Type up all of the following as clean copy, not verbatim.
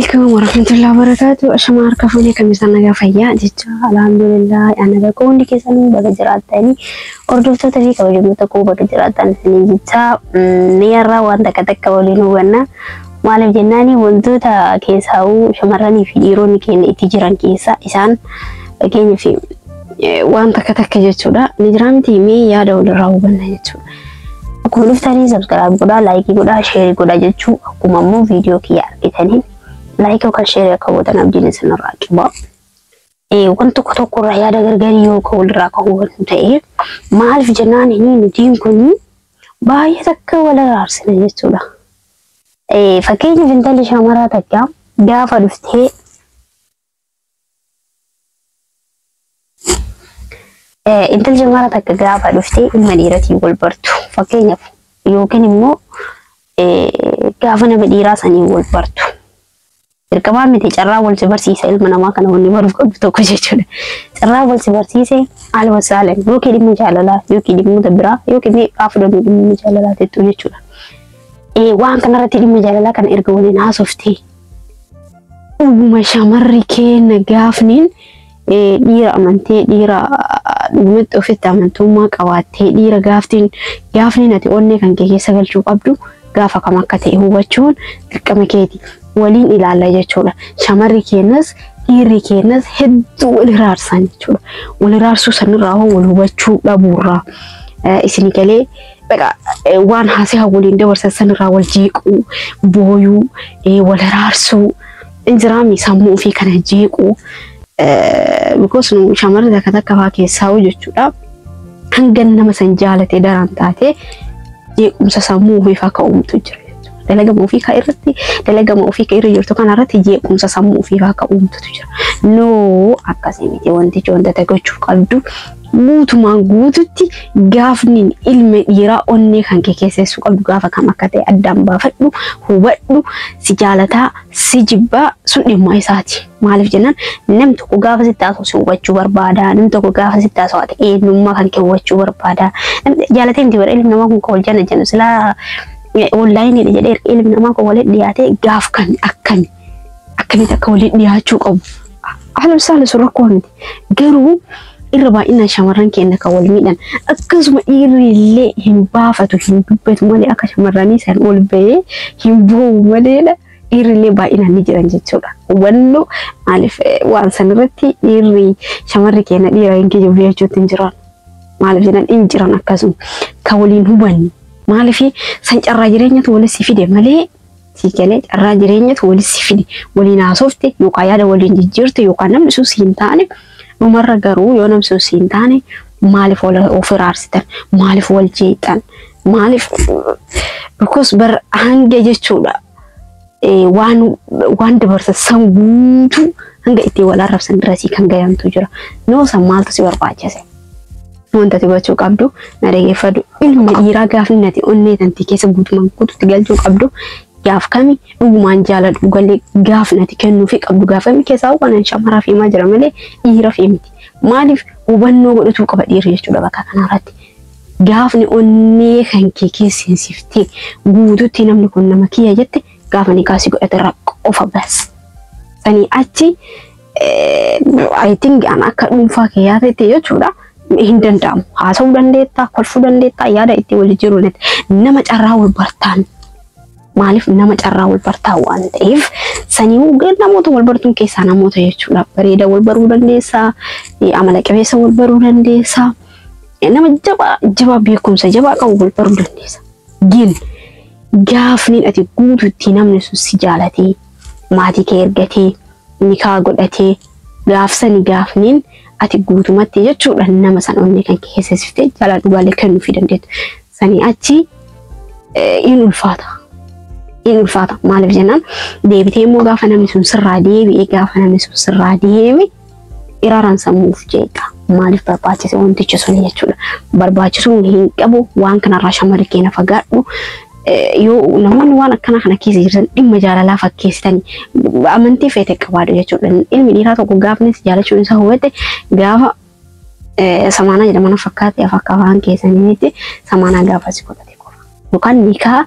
Alaikum warahmatullahi wabarakatuh. Ashama harka fuunee kamisan nagaa fayyaa jecha alhamdulillah ana bakka hundi keessanuu baga jiraattanii hordoftoota fi kabajamtoota koo baga jiraattan isinii jecha mi'arraa waan takka takka waliin hubanna. Maaliif jennaani wantoota keessaa'uu shamarranii fi dhiironni keenya itti jiran keessa isaan fakkeenyaaf waan takka takka jechuudha. Ni jira miti mee yaada walirraa hubanna jechuudha. Akkuma dhuftanii subscribe godhaa, like godhaa, share godhaa jechuu akkuma immoo viidiyoo kiyya argitanii like yookaan share akka gootan abdiin isinirraa qaba. Waan tokko tokko irraa yaada gargarii yoo ka walirraa kan hubannu ta'e maaliif jennaan inni nutiin kun baay'ee takka wal araarsina jechuudha. Fakkeenyaaf intalli shamaraa takka gaafa dhuftee intalli shamaraa takka gaafa dhuftee ilma dhiiratiin wal bartu fakkeenyaaf yookiin immoo gaafa nama dhiiraa sanii wal bartu. Dirqamaa miti carraa wal si barsiisa ilma namaa kana wanni baruuf qabdu tokko jechuudha. Carraa wal si barsiise haala wasaalan yookiin dhimma jaalalaa yookiin dhimmoota biraa yookiin haa fudhannu dhimma jaalalaa jettu jechuudha. Waan kanarratti dhimma jaalalaa kana erga waliin haasoftee dhuguma shamarri keenya gaafniin dhiira amantee dhiira dhugumatti ofitti amantummaa qabaattee dhiira gaaftiin gaafniin ati onnee kan kee keessa galchuu qabdu gaafa kam akka ta'e hubachuun dirqama keeti. Waliin ilaalla jechuudha. Shamarri keenyas dhiirri keenyas hedduu wal hiraarsan jechuudha. Wal hiraarsuu sanirraa hoo wal hubachuu dhabuurraa isin galee waan haasaa waliin dabarsan sanirraa wal jeequu, booyuu, wal hiraarsuu injiraami sammuu ofii kana jeequu because nu shamarri takka takka fa'aa keessaa jechuudha. Hanga nama san jaalatee daran taate jeequmsa sammuu ofii fa'aa ka'uumtu jira. Dalagama ofii ka irratti dalagama ofii ka irra jirtu kana irratti jeequmsa sammuu ofii fa'aa ka'uumtutu jira. No akkasii miti wantichi wanta gochuu qabdu guutumaan guututti gaafni ilma dhiiraa onnee kan kee keessessuu qabdu gaafa kam akka ta'e addaan baafadhu hubadhu si jaalataa si jibbaa sun dhimma isaati. Maaliif jennaan namni tokko gaafa sitti haasa'u si hubachuu barbaada. Namni tokko gaafa sitti haasa'u ati eenyummaa kan kee hubachuu barbaada. Jaalatee miti bara ilmi namaa kun kan wal jaalatu jennu silaa onlaayiniidha jedhee ilmi namaa kun walitti dhiyaatee gaaf kami akkami akkamitti akka walitti dhiyaachuu qabu. Haala saala sun rakkoo miti. Garuu irra baay'inaan shamarran keenya kan wal miidhan akkasuma dhiirri illee hin baafatu hin dubbatu malee akka shamarranii san ol bahee hin boo'u maleedha. Dhiirri illee baay'inaan ni jiran jechuudha. Hubannoo maaliif waan san irratti dhiirri shamarri keenya dhiira hin kijibdu jechuutti hin jiran. Maaliif jedhan hin jiran akkasuma kan waliin hubannu. Maaliif san carraa jireenyatu walitti si fide malee si galee carraa jireenyatu walitti si fide waliin haasofte yookaan yaada waliin jijjiirte yookaan namni sun si hin taane dhumarra garuu yoo namni sun si hin taane maaliif wal of iraarsitan maaliif wal jeeqxan maaliif because bar hanga jechuudha waan dabarsan san guutuu hanga ittiin wal arrabsan dirasii kan gayantu jira. Noo san maaltu si barbaachise? Wanta ati gochuu qabdu na dhageeffadhu. Ilma dhiiraa gaafni ati onnee tanti keessa guutumaan guututti galchuu qabdu gaaf kami dhugumaan jaaladhu galee gaafni ati kennuufi qabdu gaaf kami keessaa waan shamaraaf himaa jira malee dhiiraaf miti. Maaliif hubannoo godhatuu qaba dhiirri jechuudha bakka kanarratti. Gaafni onnee kan kee keessinsiftee guututti namni kun nama kiyya jette gaafa ni kaasii godhate irraa qofa bas. Sanii achi I think an akka dhuunfaa kee yaadate jechuudha. Hin danda'amu. Haasa'uu dandeettaa, kolfuu dandeettaa, yaada itti wal jijjiiruu dandeetta. Nama carraa wal bartaan maaliif nama carraa wal bartaa waan ta'eef sanii namoota wal bartuun keessaa namoota jechuudha. Bareeda wal baruu dandeessaa, amala qabeessa wal baruu dandeessaa, nama jabaa jabaa beekumsa jabaa qabu wal baruu dandeessa. Gin gaafni ati guututti namni sun si jaalatee maatii kee ergatee nikaa godhatee gaafsani gaafniin ati guutumatti jechuudha nama san onnee kan keessasiftee jaalala dhugaalee kennuufii dandeettu. Sanii achi in ulfaata. In ulfaata. Maaliif jennaan deebitee immoo gaafa namni sun sirraa deebi'e gaafa namni sun sirraa deeme iraaraan sammuuf jeeqa. Maaliif barbaachise wantichi sun jechuudha. Barbaachisuu hin qabu waan kanarraa shamarri keenya fagaadhu. Yoo namoonni waan akkana kana keessa jiran dhimma jaalalaa fakkeessitanii amantii feete qabaadhu jechuudha. Ilmi dhiiraa tokko gaafni si jaalachuun isaa hubate gaafa samaanaa jedhama na fakkaate akka afaan keessaniitti samaanaa gaafa si godhate qofa. Yookaan nikaa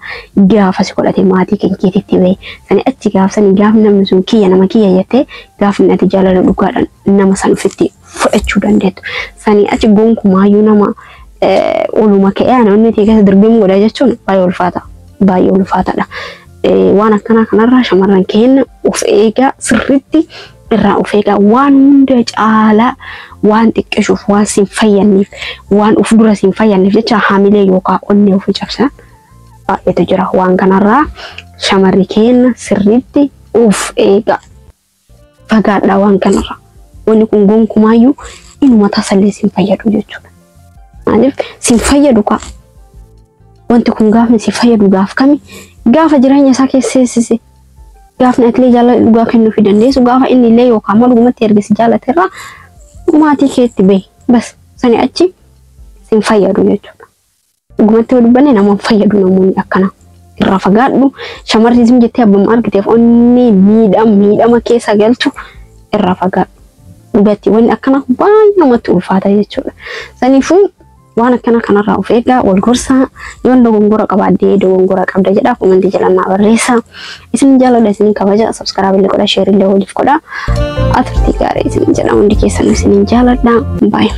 gaafa si godhate maatii kan keetitti bahe sani achi gaaf sani gaaf namni sun kiyya nama kiyya jettee gaafni ati jaalala dhugaadhaan nama san ofitti fudhachuu dandeettu. Sani achi gonkumaayyuu nama oluma ka'ee ana inni keessa darbee godha jechuun baay'ee ulfaata. Baay'ee ulfaataadha. Waan akkanaa kanarraa shamarran keenya of eegaa, sirriitti irraa of eegaa. Waan hunda caalaa waan xiqqishuuf, waan sin fayyanneef, waan of dura sin fayyanneef jecha haamilee yookaan onnee ofii cabsan baay'eetu jira. Waan kanarraa shamarri keenya sirriitti of eegaa, fagaadhaa waan kanarraa. Wanni kun gonkumaayyuu inuma tasallee sin fayyadu jechuudha. Maaliif sin fayyadu kaa? Wanti kun gaafni si fayyadu gaaf kami? Gaafa jireenya isaa keessa seensise, gaafni atilee jaalala dhugaa kennuufii dandeessu, gaafa inni illee yookaan immoo dhugumatti erga si jaalaterraa maatii keetti bahi, bas sani achi sin fayyadu jechuudha. Dhugumatti yoo dubbanne nama hin fayyadu namoonni akkana. Irraa fagaadhu. Shamarri isin jettee abbuma argiteef onnee miidhama keessa galchu irraa fagaadhu. Dhugatti wanni akkana baay'ee namatti ulfaata jechuudha. Saniifuu waan akkana kanarraa of eegaa, wal gorsaa. Yoon dogongora qabaadde dogongora qabda jedhaa comment jala naa barreessaa. Isin jaaladha, isin kabaja, subscribe illee godha, share illee waliif godha. Aturtii gaarii isin jedha, hundi keessan isin jaaladha. Baay'ee.